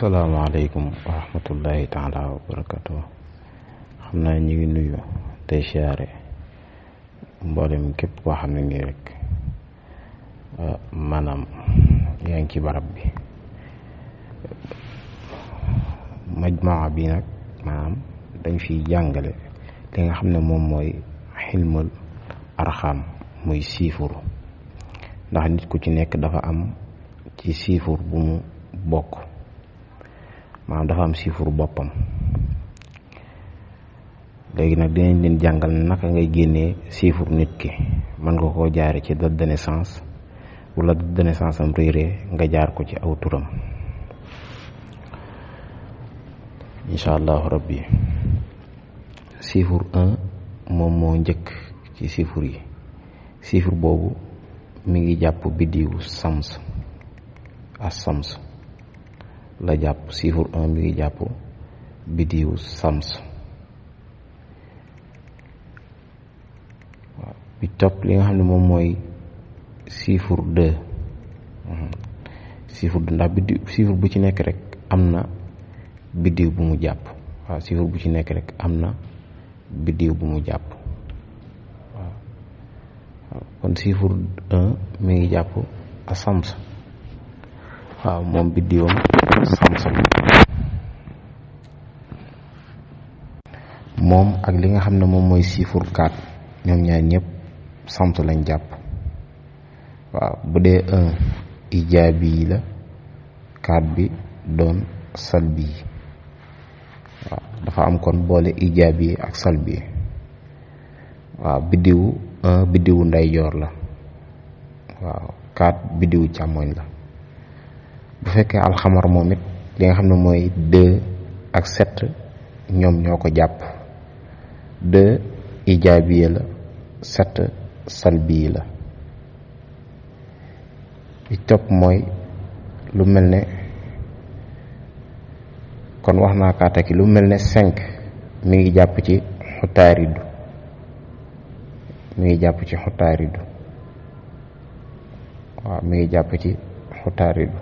asalaamaaleykum wa rahmatullahi taala wa barakatu. xam naa ñu ngi nuyu tey siyaare mboolem képp koo xam ne nii rek maanaam yaa ngi ci barab bi. majmaa bi nag maanaam dañ fiy jàngale li nga xam ne moom mooy xilmul arxam, muy siifur. ndax nit ku ci nekk dafa am ci siifur bu mu bokk, maanaam dafa am siifur boppam. léegi nag dinañ leen jàngal naka ngay génnee siifur nit ki. mën nga koo jaare ci date de naissance, wala date de naissance am réeree nga jaar ko ci aw turam. incha allahu rabbi siifur 1 moom moo njëkk ci siifur yi. siifur boobu mi ngi jàpp biddiwu sams as-sams la jàpp. siifur 1 mi ngi jàpp biddiwu sams. waaw bi topp li nga xam ne moom mooy siifur 2. siifur 2 ndax biddiw siifur bu ci nekk rek am na biddiw bu mu jàpp. waaw siifur bu ci nekk rek am na biddiw bu mu jàpp. waaw kon siifur 1 mi ngi jàpp as-sams. waaw moom biddiwam sams. moom ak li nga xam ne moom mooy siifur 4 ñoom ñaar ñëpp sams lañ jàpp. waaw bu dee 1 ijaabi la, 4 bi doon salbi. waaw dafa am kon boole ijaabi ak salbi. waaw biddiwu 1 biddiwu ndeyjoor la. waaw 4 biddiwu càmmoñ la. bu fekkee alxamar moom it li nga xam ne mooy 2 ak 7 ñoom ñoo ko jàpp. 2 ijaabi la, 7 salbi la. bi topp mooy lu mel ne, kon wax naa kaa tekki, lu mel ne 5 mi ngi jàpp ci xutaaridu. mi ngi jàpp ci xutaaridu. waaw mi ngi jàpp ci xutaaridu.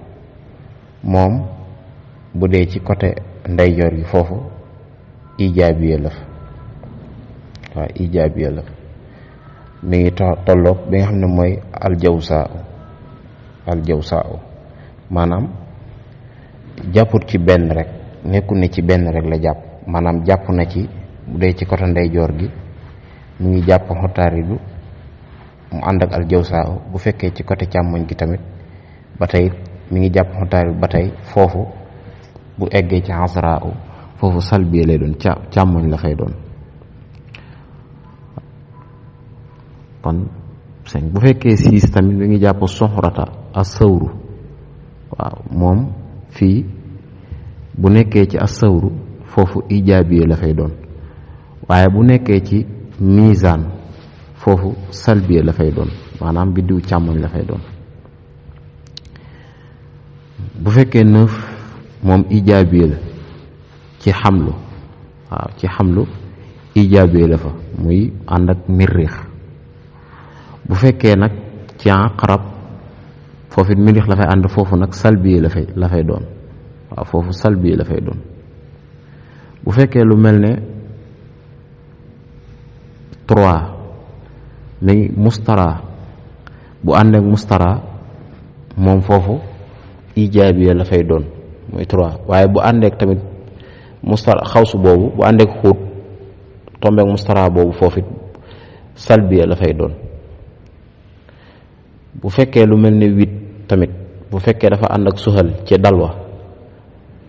moom bu dee ci côté ndeyjoor gi foofu ijaabiya la fa. waaw ijaabiya la fa. mi ngi tolloog bi nga xam ne mooy aljawsaa. aljawsaa maanaam jàpput ci benn rek, nekkul ne ci benn rek la jàpp. maanaam jàpp na ci, bu dee ci côté ndeyjoor gi mu ngi jàpp xutaaridu mu ànd ak aljawsaa. bu fekkee ci côté càmmoñ gi tamit ba tey mi ngi jàpp xutaaridu ba tey. foofu bu eggee ci asraa foofu salbi lay doon, càmmoñ la fay doon. kon 5 bu fekkee 6 tamit mi ngi jàpp soxrata as-sawru. waaw moom fii bu nekkee ci as-sawru foofu ijaabi la fay doon, waaye bu nekkee ci mizaan foofu salbi la fay doon, maanaam biddiw càmmoñ la fay doon. bu fekkee 9 moom ijaabi la ci xamlu. waaw ci xamlu ijaabi la fa, muy ànd ak mirrix. bu fekkee nag ci aqrab foofu it mirrix la fay ànd, foofu nag salbi la fay doon. waaw foofu salbi la fay doon. bu fekkee lu mel ne 3 mi mustara, bu ànd ak mustara moom foofu ijaabi la fay doon, muy 3. waaye bu àndeek tamit mustara xawsu boobu, bu àndeek xuut tombeek mustara boobu foofu it salbi la fay doon. bu fekkee lu mel ne 8 tamit, bu fekkee dafa ànd ak suhal ci dalwa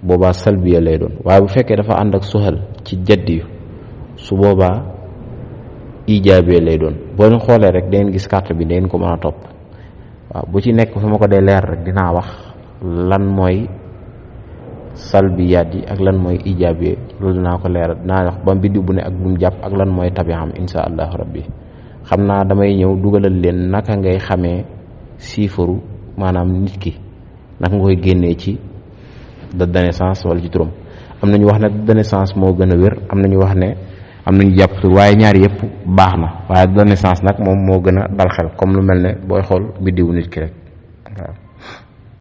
boobaa salbi lay doon. waaye bu fekkee dafa ànd ak suhal ci jaddi su boobaa ijaabi lay doon. boo leen xoolee rek dangeen gis carte bi, dangeen ko mën a topp. waaw bu ci nekk fu ma ko dee leer rek dinaa wax lan mooy salbiyaat yi ak lan mooy ijaabi. loolu dinaa ko leeral, dinaa wax ba biddiw bu ne ak bu mu jàpp ak lan mooy tabi'am insha allahu rabbi. xam naa damay ñëw dugalal leen naka ngay xamee siifaru maanaam nit ki, naka nga koy génnee ci date de naissance wala ci turam. am nañu wax ne date de naissance moo gën a wér, am nañu wax ne am nañu jàpp tur, waaye ñaar yëpp baax na. waaye date de naissance nag moom moo gën a dal xel, comme lu mel ne booy xool biddiwu nit ki rek. waaw